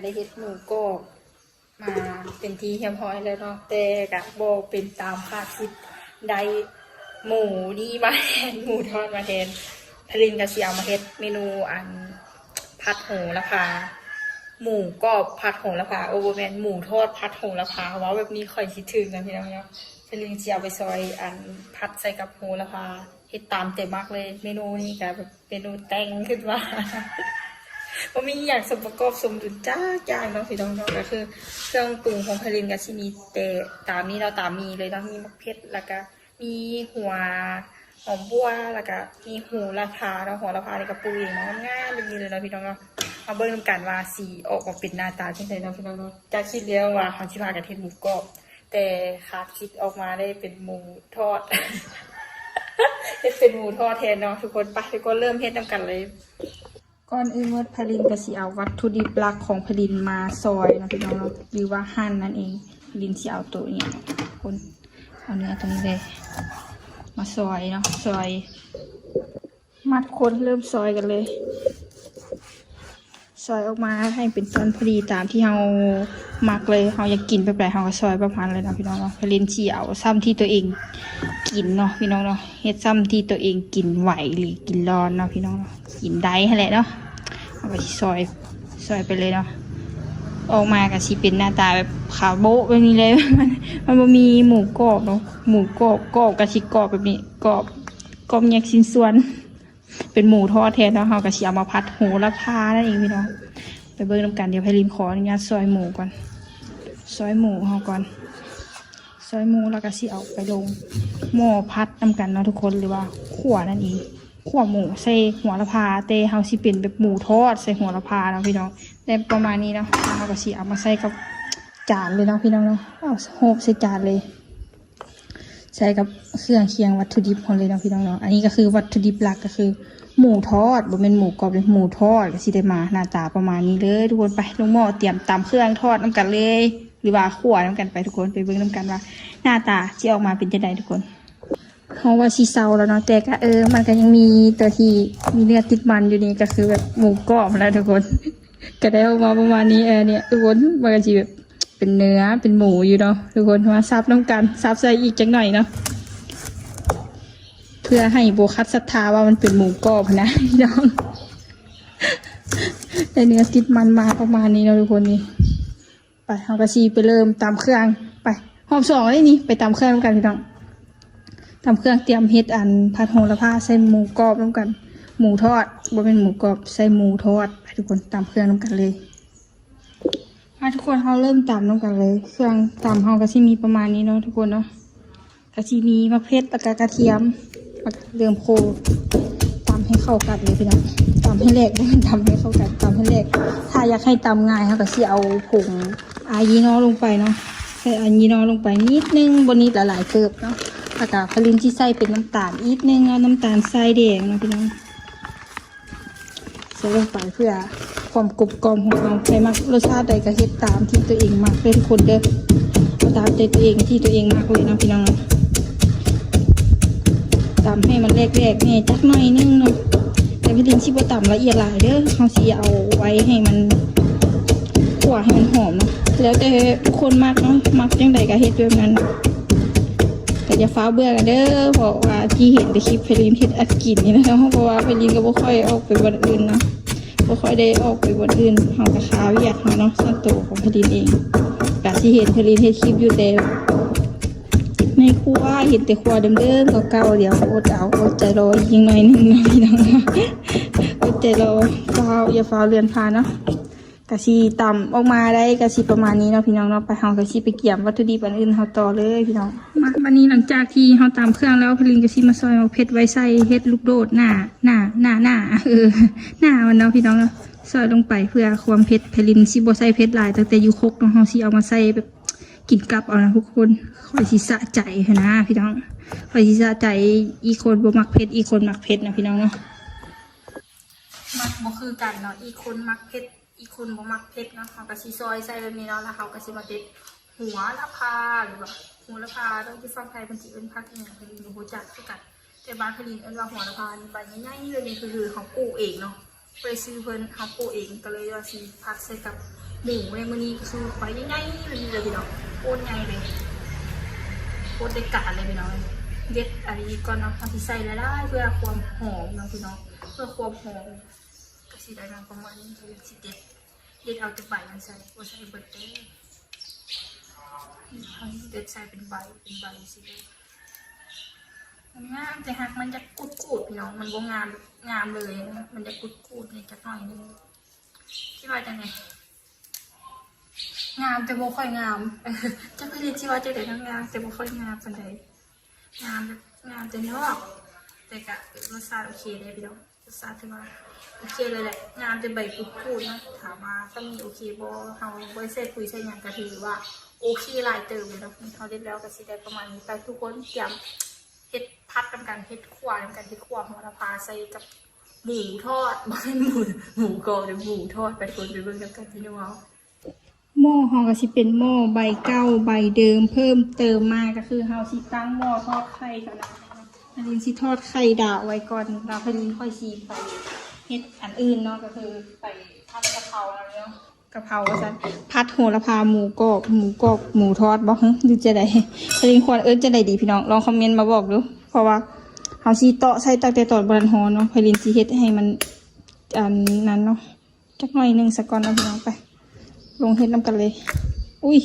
ໄດ້ເຮັດໝູກອບມາເປັນທີ່ຮຽບຮ້ອຍແລ້ວເນາະ, ແຕ່ກະບໍ່ເປັນຕາມຄາດຄິດ, ໄດ້ໝູນີ້ມາແທນ, ໝູທອດມາແທນ. ພະລິນກະຊິເອົາມາເຮັດເມນູອັນ ຜັດໂຫລະພາ, ໝູກອບຜັດໂຫລະພາ, ໂອ້ ບໍ່ແມ່ນ ໝູທອດຜັດໂຫລະພາ. ເວົ້າແບບນີ້ຂ້ອຍຄິດເຖິງນະພີ່ນ້ອງເນາະ. ພະລິນຊິເອົາໄປຊອຍອັນ ຜັດໃສ່ກັບໂຫລະພາ, ເຮັດຕາມໃຈມັກເລີຍ. ເມນູນີ້ກະແບບ ເມນູແຕ່ງຂຶ້ນມາ ບໍ່ມີອີ່ຫຍັງສົມປະກອບສົມດຸນຈັກຢ່າງເນາະພີ່ນ້ອງເນາະ. ກະຄືເຄື່ອງປຸງຂອງພະລິນກະຊິມີແຕ່ຕາມນີ້ເນາະ, ຕາມນີ້ເລີຍເນາະ, ມີໝາກເຜັດ ແລ້ວກະມີຫົວຫອມບົ່ວ ແລ້ວກະມີໂຫລະພາເນາະ. ໂຫລະພານີ້ກະປູເອງເນາະ, ງາມແບບນີ້ເລີຍເນາະພີ່ນ້ອງເນາະ. ມາເບິ່ງນຳກັນວ່າຊິອອກມາເປັນໜ້າຕາຈັ່ງໃດເນາະພີ່ນ້ອງເນາະ. ຈະຄິດແລ້ວວ່າເຮົາຊິພາກັນເຮັດໝູກອບ ແຕ່ຄາດຄິດອອກມາໄດ້ເປັນໝູທອດ ເຮັດເປັນໝູທອດແທນເນາະທຸກຄົນ. ໄປ ທຸກຄົນເລີ່ມເຮັດນຳກັນເລີຍ. ກ່ອນອື່ນໝົດ ພະລິນກະຊິເອົາວັດຖຸດິບຫຼັກຂອງພະລິນມາຊອຍເນາະພີ່ນ້ອງເນາະ ຫຼືວ່າຫັ່ນນັ້ນເອງ. ພະລິນຊິເອົາໂຕນີ້ ຄົນ ເອົາເນື້ອໂຕນີ້ເລີຍ ມາຊອຍເນາະ, ຊອຍ ມາທຸກຄົນ ເລີ່ມຊອຍກັນເລີຍ. ຊອຍອອກມາໃຫ້ເປັນສ່ວນພໍດີຕາມທີ່ເຮົາມັກເລີຍ, ເຮົາຢາກກິນແບບໃດເຮົາກະຊອຍແບບນັ້ນເລີຍເນາະພີ່ນ້ອງເນາະ. ພະລິນຊິເອົາຊ່ຳທີ່ໂຕເອງກິນເນາະພີ່ນ້ອງເນາະ, ເຮັດຊ່ຳທີ່ໂຕເອງກິນໄຫວ ຫຼືກິນຮ້ອນເນາະພີ່ນ້ອງເນາະ, ກິນໄດ້ຫັ້ນແຫຼະເນາະ. ເຮົາກະຊິຊອຍ ຊອຍໄປເລີຍເນາະ. ອອກມາກະຊິເປັນໜ້າຕາແບບຂາວໂບະແບບນີ້ເລີຍ. ມັນ ມັນບໍ່ມີໝູກອບເນາະ, ໝູກອບ ກອບກະຊິກອບແບບນີ້ ກອບ ກອບແຍກຊິ້ນສ່ວນ ເປັນໝູທອດແທນເນາະ. ເຮົາກະຊິເອົາມາຜັດໂຫລະພານັ້ນເອງພີ່ນ້ອງ. ໄປເບິ່ງນຳກັນ. ດຽວພະລິນຂໍອະນຸຍາດຊອຍໝູກ່ອນ, ຊອຍໝູເຮົາກ່ອນ. ຊອຍໝູແລ້ວກະຊິເອົາໄປລົງໝໍ້ຜັດນຳກັນເນາະທຸກຄົນ ຫຼືວ່າຂົ້ວນັ້ນເອງ, ຂົ້ວໝູໃສ່ໂຫລະພາ, ແຕ່ເຮົາຊິເປັນແບບໝູທອດໃສ່ໂຫລະພາເນາະພີ່ນ້ອງ. ໄດ້ປະມານນີ້ເນາະ, ເຮົາກະຊິເອົາມາໃສ່ກັບຈານເລີຍເນາະພີ່ນ້ອງເນາະ. ເອົາໂຮບໃສ່ຈານເລີຍ. ໃສ່ກັບເຄື່ອງຄຽງວັດຖຸດິບເຮົາເລີຍເນາະພີ່ນ້ອງເນາະ. ອັນນີ້ກະຄືວັດຖຸດິບຫຼັກ ກະຄືໝູທອດ, ບໍ່ແມ່ນໝູກອບເດ້, ໝູທອດ. ກະຊິໄດ້ມາໜ້າຕາປະມານນີ້ເລີຍທຸກຄົນ. ໄປລົງໝໍ້ ຕຽມຕຳເຄື່ອງທອດນຳກັນເລີຍ ຫຼືວ່າຂົ້ວນຳກັນໄປທຸກຄົນ. ໄປເບິ່ງນຳກັນວ່າໜ້າຕາຊິອອກມາເປັນຈັ່ງໃດທຸກຄົນ. ເຮົາວ່າຊິເຊົາແລ້ວເນາະ, ແຕ່ກະ ເອີ ມັນກະຍັງມີຕົວທີ່ມີເນື້ອຕິດມັນຢູ່ນີ້ ກະຄືແບບໝູກອບຫັ້ນແຫຼະທຸກຄົນ. ກະໄດ້ອອກມາປະມານນີ້ ເອີ ນີ້ທຸກຄົນ, ມັນກະຊິແບບ ເປັນເນື້ອ ເປັນໝູຢູ່ເນາະທຸກຄົນ. ມາສັບນຳກັນ, ສັບໃສ່ອີກຈັກໜ້ອຍເນາະ ເພື່ອໃຫ້ບໍ່ຂັດສັດທາວ່າມັນເປັນໝູກອບຫັ້ນນະພີ່ນ້ອງ. ໄດ້ເນື້ອຕິດມັນມາປະມານນີ້ເນາະທຸກຄົນ. ນີ້ ໄປ ເຮົາກະຊິໄປເລີ່ມຕຳເຄື່ອງ. ໄປ ຮອບສອງເລີຍນີ້, ໄປຕຳເຄື່ອງນຳກັນພີ່ນ້ອງ. ຕຳເຄື່ອງ ຕຽມເຮັດອັນ ຜັດໂຫລະພາໃສ່ໝູກອບນຳກັນ, ໝູທອດ ບໍ່ແມ່ນໝູກອບ, ໃສ່ໝູທອດ. ໄປທຸກຄົນ ຕຳເຄື່ອງນຳກັນເລີຍ. ມາທຸກຄົນ ເຮົາເລີ່ມຕຳນຳກັນເລີຍ. ເຄື່ອງຕຳເຮົາກະຊິມີປະມານນີ້ເນາະທຸກຄົນເນາະ, ກະຊິມີໝາກເຜັດ ແລ້ວກະກະທຽມ ແລ້ວກະເລີ່ມໂຄ ຕຳໃຫ້ເຂົ້າກັນເລີຍພີ່ນ້ອງ. ຕຳໃຫ້ແຫຼກ ບໍ່ແມ່ນຕຳໃຫ້ເຂົ້າກັນ, ຕຳໃຫ້ແຫຼກ. ຖ້າຢາກໃຫ້ຕຳງ່າຍ ເຮົາກະຊິເອົາຜົງອາຢີໂນລົງໄປເນາະ, ໃສ່ອາຢີໂນລົງໄປນິດໜຶ່ງ, ບໍ່ນິດ ຫຼາຍໆເຕີບເນາະ. ແລ້ວກະພະລິນຊິໃສ່ເປັນນ້ຳຕານອີກໜຶ່ງເນາະ, ນ້ຳຕານຊາຍແດງເນາະພີ່ນ້ອງ. ໃສ່ລົງໄປເພື່ອຄວາມກົມກ່ອມຂອງເຮົາ. ໃຜມັກລົດຊາດໃດກະເຮັດຕາມທີ່ຕົວເອງມັກເດີທຸກຄົນເດີ, ເອົາຕາມໃຈຕົວເອງທີ່ຕົວເອງມັກເລີຍເນາະພີ່ນ້ອງເນາະ. ຕຳໃຫ້ມັນແຫຼກໆແດ່ຈັກໜ້ອຍໜຶ່ງເນາະ, ແຕ່ພະລິນຊິບໍ່ຕຳລະອຽດຫຼາຍເດີ, ເຮົາຊິເອົາໄວ້ໃຫ້ມັນ ຂົ້ວໃຫ້ມັນຫອມເນາະ. ແລ້ວແຕ່ຄົນມັກເນາະ, ມັກຈັ່ງໃດກະເຮັດແບບນັ້ນ. ກະຢ່າຟ້າວເບື່ອກັນເດີ ເພາະວ່າທີ່ເຫັນແຕ່ຄລິບໄພລິນເຮັດອັດກິນນີ້ນະເນາະ, ເພາະວ່າໄພລິນກະບໍ່ຄ່ອຍອອກໄປບ່ອນອື່ນເນາະ, ບໍ່ຄ່ອຍໄດ້ອອກໄປບ່ອນອື່ນ, ເຮົາກະຄາວຽກເຮົາເນາະ. ສ່ວນໂຕຂອງໄພລິນເອງກະຊິເຫັນໄພລິນເຮັດຄລິບຢູ່ແຕ່ໃນຄົວ, ເຫັນແຕ່ຄົວເດີມໆເກົ່າໆ. ດຽວອົດເອົາ, ອົດໃຈລໍອີກໜ້ອຍໜຶ່ງເນາະພີ່ນ້ອງເນາະ, ອົດໃຈລໍ, ຟ້າວ ຢ່າຟ້າວເລື່ອນຜ່ານເນາະ. ກະຊິຕຳອອກມາໄດ້ກະຊິປະມານນີ້ເນາະພີ່ນ້ອງເນາະ. ໄປ ເຮົາກະຊິໄປກຽມວັດຖຸດິບອັນອື່ນເຮົາຕໍ່ເລີຍພີ່ນ້ອງ. ມາ ບາດນີ້ຫຼັງຈາກທີ່ເຮົາຕຳເຄື່ອງແລ້ວ ໄພລິນກະຊິມາຊອຍໝາກເຜັດໄວ້ໃສ່ເຫັດລູກໂດດ ໜ້າ ໜ້າ ໜ້າ ໜ້າ ເອີ ໜ້າມັນເນາະພີ່ນ້ອງເນາະ. ຊອຍລົງໄປເພື່ອຄວາມເຜັດ, ໄພລິນຊິບໍ່ໃສ່ເຜັດຫຼາຍ ຕັ້ງແຕ່ຢູ່ຄົກເນາະ, ເຮົາຊິເອົາມາໃສ່ແບບກິນກັບເອົານະທຸກຄົນ. ຂ້ອຍຊິສະໃຈຫັ້ນນະພີ່ນ້ອງ, ຂ້ອຍຊິສະໃຈ. ອີກຄົນບໍ່ມັກເຜັດ, ອີກຄົນມັກເຜັດນະພີ່ນ້ອງເນາະ. ມັກບໍ່ຄືກັນເນາະ, ອີກຄົນມັກເຜັດ ອີກຄົນບໍ່ມັກເຜັດເນາະ. ເຮົາກະຊິຊອຍໃສ່ແບບນີ້ເນາະ, ແລ້ວເຮົາກະຊິມາເດັດຫົວລະພາ ຫຼືວ່າຫົວລະພາເນາະ, ຢູ່ຝັ່ງໄທເພິ່ນຊິເອີ້ນຜັກອີ່ຫຍັງ ໄພລິນບໍ່ຮູ້ຈັກຄືກັນ, ແຕ່ບ້ານໄພລິນເອີ້ນວ່າຫົວລະພາ. ນີ້ໃບໃຫຍ່ໆແບບນີ້ ຄືເຮົາປູກເອງເນາະ, ບໍ່ໄດ້ຊື້ເພິ່ນ, ເຮົາປູກເອງ. ກະເລີຍວ່າຊິຜັດໃສ່ກັບ ໝູໃນມື້ນີ້ກໍຄືໄປໃຫຍ່ໆເລີຍພີ່ນ້ອງ ໂຄດໃຫຍ່ເລີຍ ໂຄດໄດ້ການເລີຍພີ່ນ້ອງ. ເດັດອັນນີ້ກ່ອນເນາະ ເຮົາຊິໃສ່ຫຼາຍໆເພື່ອຄວາມຫອມເນາະພີ່ນ້ອງ ເພື່ອຄວາມຫອມ. ກໍຊິໄດ້ມາປະມານນີ້ ກໍຊິເດັດ ເດັດເອົາແຕ່ໃບມັນໃສ່ ບໍ່ໃສ່ເບິດເດີ້. ເຮົາເດັດໃສ່ເປັນໃບ ເປັນໃບຊີ້ເລີຍ. ມັນງາມ ແຕ່ຫາກມັນຢາກກູດໆ ພີ່ນ້ອງ ມັນບໍ່ງາມ ງາມເລີຍ ມັນຢາກກູດໆ ແດ່ຈັກໜ້ອຍໜຶ່ງ. ຊິວ່າຈັ່ງໃດ? ງາມແຕ່ບໍ່ຄ່ອຍງາມ ຈັກເລີຍຊິວ່າຈັ່ງໃດເນາະ ງາມແຕ່ບໍ່ຄ່ອຍງາມປານໃດ. ງາມແບບ ງາມແຕ່ນອກ ແຕ່ກະ ເອີ ລົດຊາດໂອເຄເດ້ພີ່ນ້ອງ ລົດຊາດຖືວ່າໂອເຄເລີຍແຫຼະ. ງາມແຕ່ໃບກູດໆນະ ຖາມວ່າສ່ຳນີ້ໂອເຄບໍ່? ເຮົາບໍ່ໄດ້ໃສ່ປຸ໋ຍໃສ່ຫຍັງ ກະຖືວ່າໂອເຄຫຼາຍເຕີບເລີຍເນາະ. ເຮົາເດັດແລ້ວກະຊິໄດ້ປະມານນີ້ ໄປທຸກຄົນ ກຽມເຮັດຜັດນຳກັນ ເຮັດຂົ້ວນຳກັນ ເຮັດຂົ້ວໂຫລະພາໃສ່ກັບ ໝູທອດ ບໍ່ແມ່ນໝູ ໝູກອບເດີ້ ໝູທອດ. ໄປທຸກຄົນໄປເບິ່ງນຳກັນພີ່ນ້ອງ. ໝໍ້ເຮົາກໍຊິເປັນໝໍ້ໃບເກົ່າໃບເດີມ ເພີ່ມເຕີມມາກໍຄືເຮົາຊິຕັ້ງໝໍ້ທອດໄຂ່ກ່ອນເນາະ. ພາລິນຊິທອດໄຂ່ດາວໄວ້ກ່ອນ ແລ້ວພາລິນຄ່ອຍຊິໄປເຮັດອັນອື່ນເນາະ ກໍຄືໄປຜັດກະເພົາເນາະ. ກະເພົາວ່າຊັ້ນ ຜັດໂຫລະພາ ໝູກອບ ໝູກອບ ໝູທອດບໍ່ ຫຼືຈັ່ງໃດ? ພາລິນຄວນເອີ້ນຈັ່ງໃດດີພີ່ນ້ອງ? ລອງຄອມເມັນມາບອກດູ ເພາະວ່າເຮົາຊິເຕາະໃສ່ຕັ້ງແຕ່ຕອນບໍ່ທັນຮ້ອນເນາະ. ພາລິນຊິເຮັດໃຫ້ມັນ ອັນນັ້ນເນາະ ຈັກໜ້ອຍໜຶ່ງສາກ່ອນເນາະພີ່ນ້ອງ. ໄປ ລົງເຮັດນຳກັນເລີຍ. ອຸ້ຍ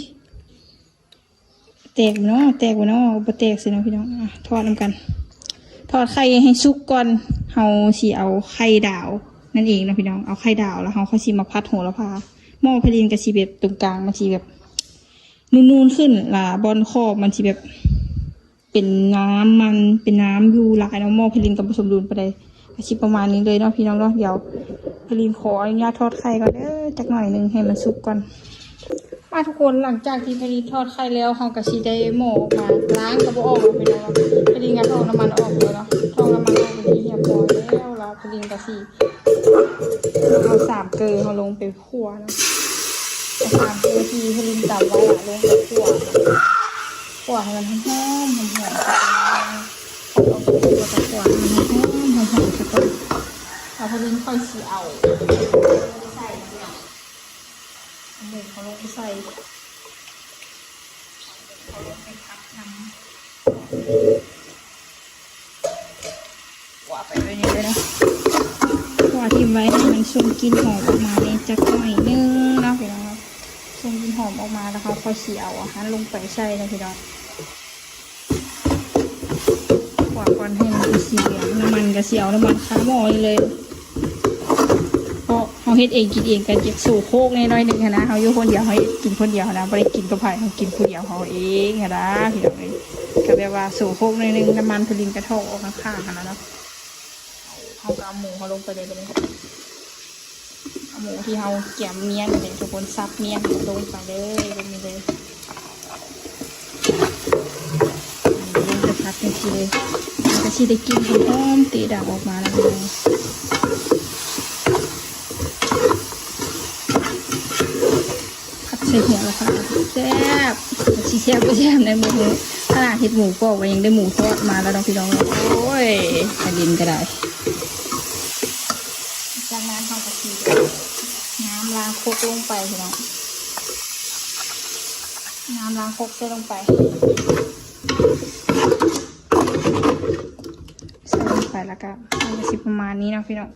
ແຕກບໍ່ເນາະ ແຕກບໍ່ເນາະ? ບໍ່ແຕກຊິເນາະພີ່ນ້ອງ. ອ່ະ ທອດນຳກັນ ທອດໄຂ່ໃຫ້ສຸກກ່ອນ. ເຮົາຊິເອົາໄຂ່ດາວນັ້ນເອງເນາະພີ່ນ້ອງ ເອົາໄຂ່ດາວ ແລ້ວເຮົາຄ່ອຍຊິມາຜັດໂຫລະພາ. ໝໍ້ພາລິນກໍຊິແບບ ຕົງກາງມັນຊິແບບນູນໆຂຶ້ນ ລະບ່ອນຂອບມັນຊິແບບ ເປັນນ້ຳມັນ ເປັນນ້ຳຢູ່ຫຼາຍເນາະ. ໝໍ້ພາລິນກໍບໍ່ສົມດຸນປານໃດ ກໍຊິປະມານນີ້ເລີຍເນາະພີ່ນ້ອງເນາະ. ດຽວພາລິນຂໍອະນຸຍາດທອດໄຂ່ກ່ອນເດີ້ ຈັກໜ້ອຍໜຶ່ງໃຫ້ມັນສຸກກ່ອນ. ມາທຸກຄົນ ຫຼັງຈາກທີ່ພາລິນທອດໄຂ່ແລ້ວ ເຮົາກໍຊິໄດ້ໝໍ້ອອກມາ ລ້າງກໍບໍ່ອອກເນາະພີ່ນ້ອງເນາະ. ພາລິນກໍຖອກນ້ຳມັນອອກແລ້ວເນາະ ຖອກນ້ຳມັນອອກເປັນທີ່ຮຽບຮ້ອຍແລ້ວ. ລະພາລິນກໍຊິເອົາສາມເກືອເຮົາລົງໄປ ຂົ້ວເນາະ ເອົາສາມເກືອທີ່ພາລິນຕຳໄວ້ອະ ລົງໄປຂົ້ວ ຂົ້ວໃຫ້ມັນຫອມໆ ຫອມໆ ແລ້ວກໍຂົ້ວໃຫ້ມັນຫອມໆ ຫອມໆ ແລ້ວພາລິນຄ່ອຍຊິເອົາ ເອົາໝູເຮົາລົງໄປໃສ່ ເອົາໝູເຮົາລົງໄປຜັດນຳ. ຂົ້ວໄປເລື້ອຍໆເລີຍເນາະ ຂົ້ວຖິ້ມໄວ້ໃຫ້ມັນສົ່ງກິ່ນຫອມອອກມາແດ່ຈັກໜ້ອຍໜຶ່ງເນາະພີ່ນ້ອງເນາະ. ສົ່ງກິ່ນຫອມອອກມາແລ້ວເຮົາຄ່ອຍຊິເອົາອາຫານລົງໄປໃສ່ເນາະພີ່ນ້ອງ. ຂົ້ວກ່ອນໃຫ້ມັນເປັນສີເຫຼືອງ ນ້ຳມັນກໍຊິເອົານ້ຳມັນຄາໝໍ້ນີ້ເລີຍ ເພາະເຮົາເຮັດເອງກິນເອງກໍຢາກໂສໂຄກແດ່ໜ້ອຍໜຶ່ງຫັ້ນນະ. ເຮົາຢູ່ຄົນດຽວ ເຮົາເຮັດກິນຄົນດຽວຫັ້ນນະ ບໍ່ໄດ້ກິນກັບໃຜ ເຮົາກິນຜູ້ດຽວເຮົາເອງຫັ້ນນະພີ່ນ້ອງເອີຍ. ກໍແບບວ່າໂສໂຄກໜ້ອຍໜຶ່ງ ນ້ຳມັນພາລິນກະຖອກອອກຂ້າງໆຫັ້ນລະເນາະ. ເຮົາກໍເອົາໝູເຮົາລົງໄປເລີຍບາດນີ້ ເອົາໝູທີ່ເຮົາກຽມມ້ຽນນີ້ທຸກຄົນ ສັບມ້ຽນລົງໄປເລີຍ ລົງນີ້ເລີຍ ລົງໄປຜັດຈັ່ງຊີ້ເລີຍ ມັນກໍຊິໄດ້ກິ່ນຫອມໆ ເຕະດັງອອກມາແລ້ວພີ່ນ້ອງ. ຜັດໃສ່ຫົວລະພາ ແຊບ ຊິແຊບບໍ່ແຊບໃນມື້ນີ້ ຂະໜາດເຮັດໝູກອບກໍຍັງໄດ້ໝູທອດມາແລ້ວເນາະພີ່ນ້ອງເນາະ. ໂອ້ຍ ກະດິນກໍໄດ້. ຈາກນັ້ນເຮົາກໍຊິນ້ຳລ້າງຄົກລົງໄປພີ່ນ້ອງ ນ້ຳລ້າງຄົກໃສ່ລົງໄປ ໃສ່ລົງໄປ ແລ້ວກໍມັນກໍຊິປະມານນີ້ເນາະພີ່ນ້ອງ.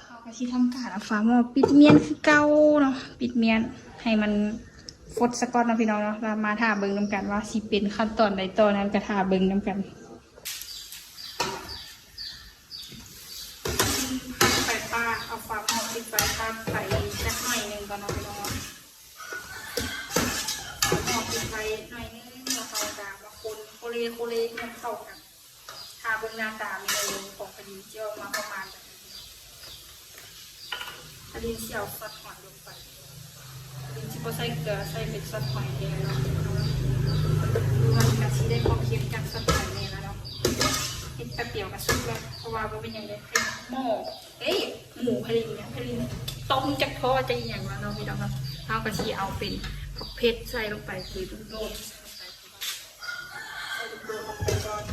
ເຮົາກໍຊິທຳການເອົາຝາໝໍ້ປິດມ້ຽນຄືເກົ່າເນາະ ປິດມ້ຽນໃຫ້ມັນຟົດສະກ່ອນເນາະພີ່ນ້ອງເນາະ ແລ້ວມາຖ້າເບິ່ງນຳກັນວ່າຊິເປັນຂັ້ນຕອນໃດຕໍ່ນັ້ນ ກໍຖ້າເບິ່ງນຳກັນ. ພັກໄຟຟ້າ ເອົາຝາໝໍ້ປິດໄຟ ພັກໄຟຈັກໜ້ອຍໜຶ່ງກ່ອນເນາະພີ່ນ້ອງເນາະ ເອົາໝໍ້ປິດໄວ້ໜ້ອຍໜຶ່ງ ແລ້ວເຮົາກໍມາຄົນໂຄເລໂຄເລໃຫ້ມັນເຂົ້າກັນ. ຖ້າເບິ່ງໜ້າຕາເມນູຂອງພາລິນຊິອອກມາປະມານແບບນີ້ ພາລິນຊິເອົາຊອດຫອຍລົງໄປ ພາລິນຊິບໍ່ໃສ່ເກືອ ໃສ່ເປັນຊອດຫອຍແທນເນາະ ມັນກະຊິໄດ້ຄວາມເຄັມຈາກຊອດຫອຍແດ່ລະເນາະ. ເຮັດແປັບດຽວກະສຸກແລ້ວ ເພາະວ່າບໍ່ເປັນຫຍັງເດ້ ໃຫ້ໝໍ້ ເອີຍ ໝູພາລິນຫຍັງ ພາລິນຕົ້ມຈັກພໍ້ຈັກອີ່ຫຍັງລະເນາະ ພີ່ນ້ອງເນາະ. ເຮົາກະຊິເອົາເປັນຜັກເຜັດໃສ່ລົງໄປ ຄືລູກໂດດ ໃສ່ລູກໂດດລົງໄປກ່ອນ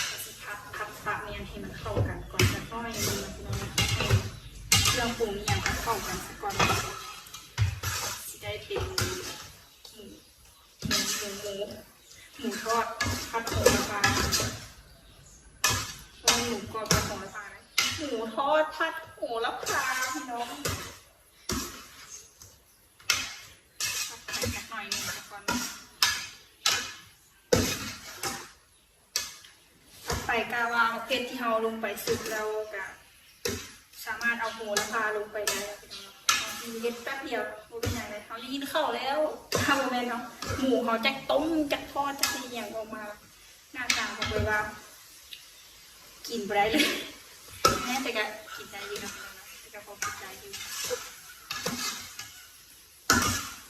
ກໍຊິຜັດ ຜັດປະມຽນໃຫ້ມັນເຂົ້າກັນກ່ອນຈັກໜ້ອຍໜຶ່ງເນາະ ໃຫ້ ຄື່ອງປຸງອີ່ຫຍັງກໍເຂົ້າກັນຊະກ່ອນ ຊິໄດ້ເປັນໝູ ໝູ ໝູ ໝູ ໝູທອດຜັດໂຫລະພາ ບໍ່ແມ່ນໝູກອບຜັດໂຫລະພານະ ໝູທອດຜັດໂຫລະພາ ພີ່ນ້ອງ. ໃສ່ຈັກໜ້ອຍໜຶ່ງກ່ອນ ຕໍ່ໄປກະວ່າເຜັດທີ່ເຮົາລົງໄປສຸກແລ້ວ ກະສາມາດເອົາໂຫລະພາລົງໄປໄດ້ແລ້ວ ພີ່ນ້ອງ. ເຮົາຊິເຮັດແປັບດຽວ ບໍ່ເປັນຫຍັງເລີຍ ເຮົາໄດ້ກິນເຂົ້າແລ້ວ. ບໍ່ແມ່ນເນາະ ໝູເຮົາຈັກຕົ້ມ ຈັກທອດ ຈັກເຮັດອີ່ຫຍັງອອກມາ ໜ້າຕາກໍແບບວ່າກິນບໍ່ໄດ້ເລີຍ ແມ່ນ ແຕ່ກະກິນໄດ້ຢູ່ເນາະ ແຕ່ກະພໍກິນໄດ້ຢູ່.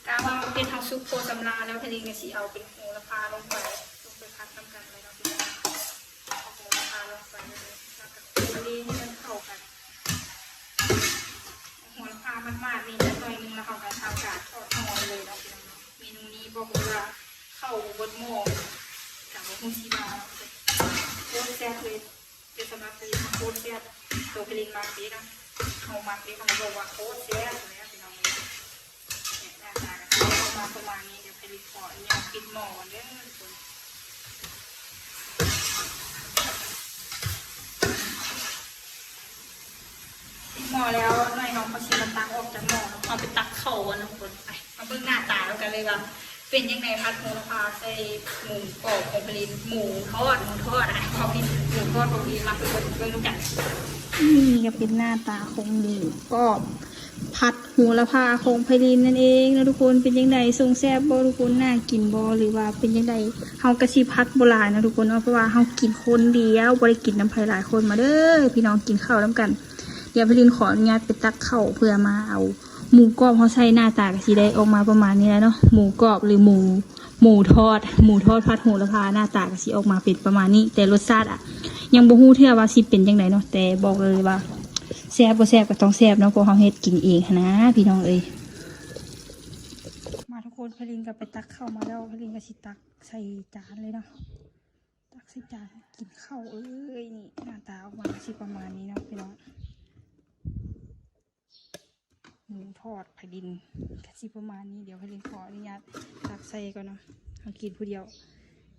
ກະວ່າເຜັດເຮົາສຸກພໍສຳລານແລ້ວ ເພັດເອງກະຊິເອົາເປັນໂຫລະພາລົງໄປ ລົງໄປຜັດນຳກັນເລີຍເນາະ ເອົາໂຫລະພາລົງໄປເລີຍ ແລ້ວກະຄົນເລໃຫ້ມັນເຂົ້າກັນ. ໂຫລະພາມັນມາດໆນີ້ຈັກໜ້ອຍໜຶ່ງ ແລ້ວເຮົາກະທຳການທອດຫໍ່ໄປເລີຍເນາະ ພີ່ນ້ອງເນາະ. ເມນູນີ້ບອກເລີຍວ່າເຂົ້າບໍ່ເບິດໝໍ້ ກະບໍ່ຮູ້ຊິວ່າໂຄດແຊບເລີຍ. ແຕ່ສຳລັບເພລິນ ໂຄດແຊບ ໂຕເພລິນມັກເດ້ເນາະ ເຮົາມັກເດ້ ເຮົາບອກວ່າໂຄດແຊບເລີຍພີ່ນ້ອງເອີຍ. ໜ້າຕາກະຊິອອກມາປະມານນີ້ ດຽວເພລິນຂໍອະນຸຍາດປິດໝໍ້ກ່ອນເດີທຸກຄົນ. ປິດໝໍ້ແລ້ວ ໜ້ອຍເຮົາກະຊິມາຕັກອອກຈາກໝໍ້ເນາະ ເຮົາໄປຕັກເຂົ້າກ່ອນເນາະທຸກຄົນ. ໄປ ມາເບິ່ງໜ້າຕານຳກັນເລີຍວ່າເປັນຈັ່ງໃດ ຜັດໂຫລະພາໃສ່ໝູກອບຂອງເພລິນ ໝູທອດ ໝູທອດ ອະ ຂອງເພລິນ ໝູທອດຂອງເພລິນ ມາເບິ່ງ ເບິ່ງນຳກັນ. ນີ້ກະເປັນໜ້າຕາຂອງໝູກອບຜັດໂຫລະພາຂອງເພລິນນັ້ນເອງເນາະທຸກຄົນ. ເປັນຈັ່ງໃດ ຊົງແຊບບໍ່ທຸກຄົນ ໜ້າກິນບໍ່ ຫຼືວ່າເປັນຈັ່ງໃດ? ເຮົາກະຊິຜັດບໍ່ຫຼາຍເນາະທຸກຄົນເນາະ ເພາະວ່າເຮົາກິນຄົນດຽວ ບໍ່ໄດ້ກິນນຳໃຜຫຼາຍຄົນ. ມາເດີພີ່ນ້ອງ ກິນເຂົ້ານຳກັນ. ດຽວເພລິນຂໍອະນຸຍາດໄປຕັກເຂົ້າເພື່ອມາເອົາ ໝູກອບເຮົາໃສ່ ໜ້າຕາກະຊິໄດ້ອອກມາປະມານນີ້ແຫຼະເນາະ ໝູກອບ ຫຼື ໝູ ໝູທອດ ໝູທອດຜັດໂຫລະພາ ໜ້າຕາກະຊິອອກມາເປັນປະມານນີ້. ແຕ່ລົດຊາດອະ ຍັງບໍ່ຮູ້ເທື່ອວ່າຊິເປັນຈັ່ງໃດເນາະ ແຕ່ບອກເລີຍວ່າແຊບບໍ່ແຊບກະຕ້ອງແຊບເນາະ ເພາະເຮົາເຮັດກິນເອງຫັ້ນນາ ພີ່ນ້ອງເອີຍ. ມາທຸກຄົນ ເພລິນກະໄປຕັກເຂົ້າມາແລ້ວ ເພລິນກະຊິຕັກໃສ່ຈານເລີຍເນາະ ຕັກໃສ່ຈານກິນເຂົ້າເອີຍ. ນີ້ໜ້າຕາອອກມາກະຊິປະມານນີ້ເນາະ ພີ່ນ້ອງ. ໝູທອດໄພລິນກະຊິປະມານນີ້ ດຽວໄພລິນຂໍອະນຸຍາດຕັກໃສ່ກ່ອນເນາະ ເຮົາກິນຜູ້ດຽວ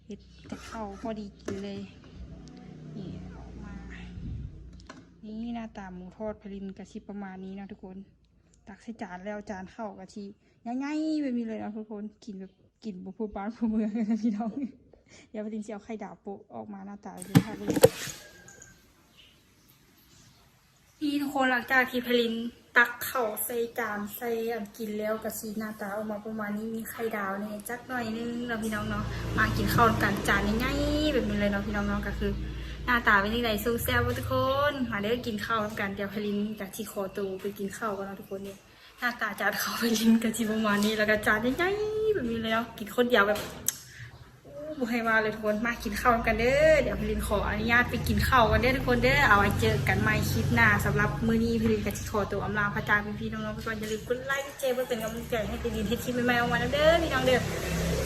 ເຮັດແຕ່ເຂົ້າພໍດີກິນເລີຍ. ນີ້ອອກມາ ນີ້ໜ້າຕາໝູທອດໄພລິນກະຊິປະມານນີ້ເນາະທຸກຄົນ. ຕັກໃສ່ຈານແລ້ວ ຈານເຂົ້າກະຊິໃຫຍ່ໆແບບນີ້ເລີຍເນາະທຸກຄົນ. ກິນແບບ ກິນບໍ່ພົບບ້ານພົບເມືອງເລີຍພີ່ນ້ອງ. ດຽວໄພລິນຊິເອົາໄຂ່ດາວໂປະອອກມາ ໜ້າຕາເປັນແບບນີ້. ນີ້ທຸກຄົນ ຫຼັງຈາກທີ່ໄພລິນຕັກເຂົ້າໃສ່ຈານ ໃສ່ອັນກິນແລ້ວ ກະຊິໜ້າຕາອອກມາປະມານນີ້ ມີໄຂ່ດາວແດ່ຈັກໜ້ອຍໜຶ່ງເນາະພີ່ນ້ອງເນາະ. ມາກິນເຂົ້ານຳກັນ ຈານໃຫຍ່ໆແບບນີ້ເລີຍເນາະພີ່ນ້ອງເນາະ. ກະຄືໜ້າຕາເປັນຈັ່ງໃດ ຊົງແຊບບໍ່ທຸກຄົນ? ມາເດີກິນເຂົ້ານຳກັນ. ດຽວໄພລິນກະຊິຂໍໂຕໄປກິນເຂົ້າກ່ອນເນາະທຸກຄົນເດີ. ໜ້າຕາຈານເຂົ້າໄພລິນກະຊິປະມານນີ້ ແລ້ວກະຈານໃຫຍ່ໆແບບນີ້ເລີຍເນາະ. ກິນຄົນດຽວແບບ ໂອ້ ບໍ່ໃຫ້ວ່າເລີຍທຸກຄົນ. ມາກິນເຂົ້ານຳກັນເດີ. ດຽວໄພລິນຂໍອະນຸຍາດໄປກິນເຂົ້າກ່ອນເດີທຸກຄົນເດີ. ເອົາໄວ້ເຈີກັນໃໝ່ຄລິບໜ້າ. ສຳລັບມື້ນີ້ໄພລິນກະຊິຂໍໂຕອຳລາພາຈາກພີ່ໆນ້ອງໆໄປກ່ອນ. ຢ່າລືມກົດໄລກ໌ ກົດແຊ ເພື່ອເປັນກຳລັງໃຈໃຫ້ໄພລິນເຮັດຄລິບໃໝ່ໆອອກມານຳເດີພີ່ນ້ອງເດີ.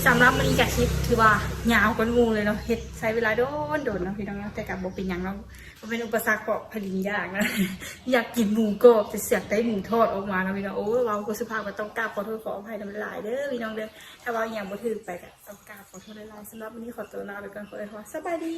ສຳລັບມື້ນີ້ກະຄລິບຖືວ່າຍາວກວ່າໝູ່ເລີຍເນາະ ເຮັດໃຊ້ເວລາດົນໆເນາະພີ່ນ້ອງເນາະ ແຕ່ກະບໍ່ເປັນຫຍັງເນາະ. ມັນເປັນອຸປະສັກ ເພາະໄພລິນຢາກນະ ຢາກກິນໝູກອບ ແຕ່ສຽງໄດ້ໝູທອດອອກມາເນາະພີ່ນ້ອງ. ໂອ້ ເວົ້າບໍ່ສຸພາບ ກະຕ້ອງກາບຂໍໂທດຂໍອະໄພນຳຫຼາຍເດີພີ່ນ້ອງເດີ. ຖ້າເວົ້າອີ່ຫຍັງບໍ່ຖືກໄປ ກະຕ້ອງກາບຂໍໂທດຫຼາຍໆ. ສຳລັບມື້ນີ້ຂໍໂຕລາໄປກ່ອນ ຂໍອວຍພອນ ສະບາຍດີ.